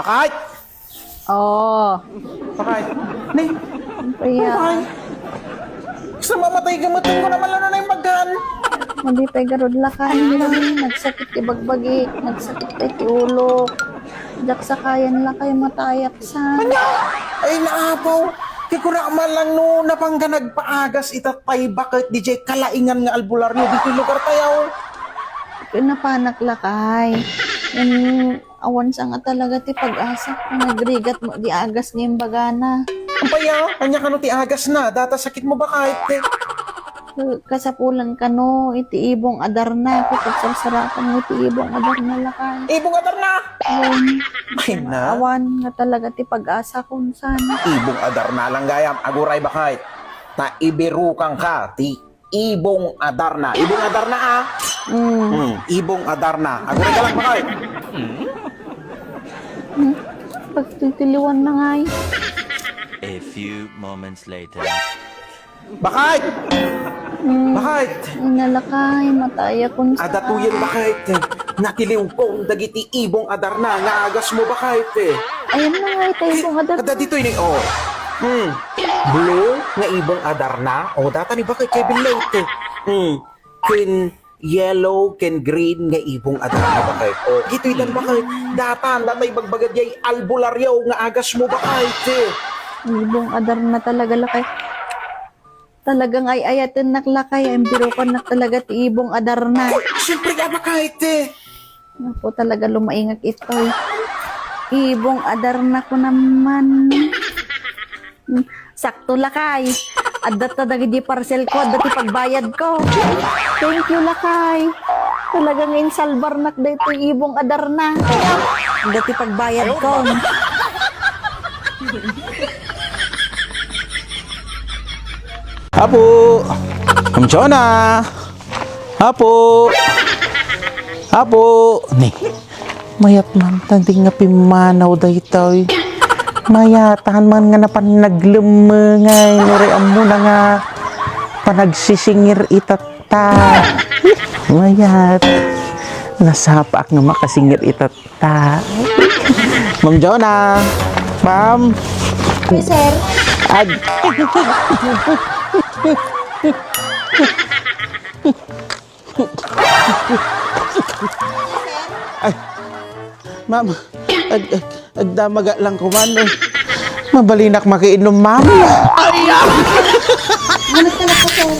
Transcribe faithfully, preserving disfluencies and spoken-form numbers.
Ay! Oh. Bakit? Ni? Kaya, Ay! Sa mamatay ka, matungko naman lang na yung bagan. Madi pay garud lakay, nagsakit ti bagbagi, nagsakit pay ti ulo. Diak sakayan lakay, matayaksan. Anya? Ay, naapaw. Kikuna man lang no, napangga nagpaagas ita tay baket, D J, kalaingan nga albularyo, dito lugar tayo. Kinapanak lakay. Yan, awan sa nga talaga ti pag-asa. Nagrigat mo, di agas nga imbagana. Ampaya, anya kano ti agas na, data sakit mo bakit? Kasapulan kano iti ibong adarna, ket agsarsarakan iti ibong adarna lakay. Ibong adarna? Awan. Ay na. Awan nga talaga ti pag-asa kun saan. Ibong adarna lang gayam, aguray bakit? Ta ibirukan ka, ti ibong adarna. Ibong adarna, ah. Mm. Mm, ibong adarna. Aguray ka lang bakit? Hmm? Pagtitiliwan na nga eh. A few moments later. Bakit? Mm. Bakit? Ay, nalakay, mataya kun saan. Adatuyen bakit? Natiliwkon dagiti ibong adarna nga agas mo bakit? Ayan na nga, ita ibong adarna. Adda ditoy ni, oh. Hmm. Blue nga ibong adarna. Oh, data ni bakit kay Bill Late? Hmm. Ken yellow, ken green nga ibong adarna bakit? Oh, ditoy dan bakit? Datan, data ibagbagad yay albularyo nga agas mo bakit? Ibong adarna talaga lakay. Talagang ay-ayatennak lakay, ay birukannak talaga ti ibong adarna. Siyempre nga bakit? Naku, talaga lumaingak itoy. Ibong adarna ko naman. Hmm, sakto lakay. Adda ta dagiti parcel ko, adda ti pagbayad ko. Thank you lakay. Talagang insalbarnak daytoy ibong adarna. Adda ti pagbayad ko. Apo! Ma'am Jonah! Apo! Apo! Ni, mayat man, tandi nga pimmanaw daytoy. Mayatan man nga napan naglemmengay, no, ray ammo na nga panagsisingir itatta. Mayat. Nasapaak nga makasingir itatta. Ta. Ma'am Jonah. Ma'am. Yes, sir. Ag- Ay. Ma'am, ag-, ag-, agdamaga lang kuman, eh. Mabalinak makiinom, ma'am. Ay, ah! Managkalak ko, sir.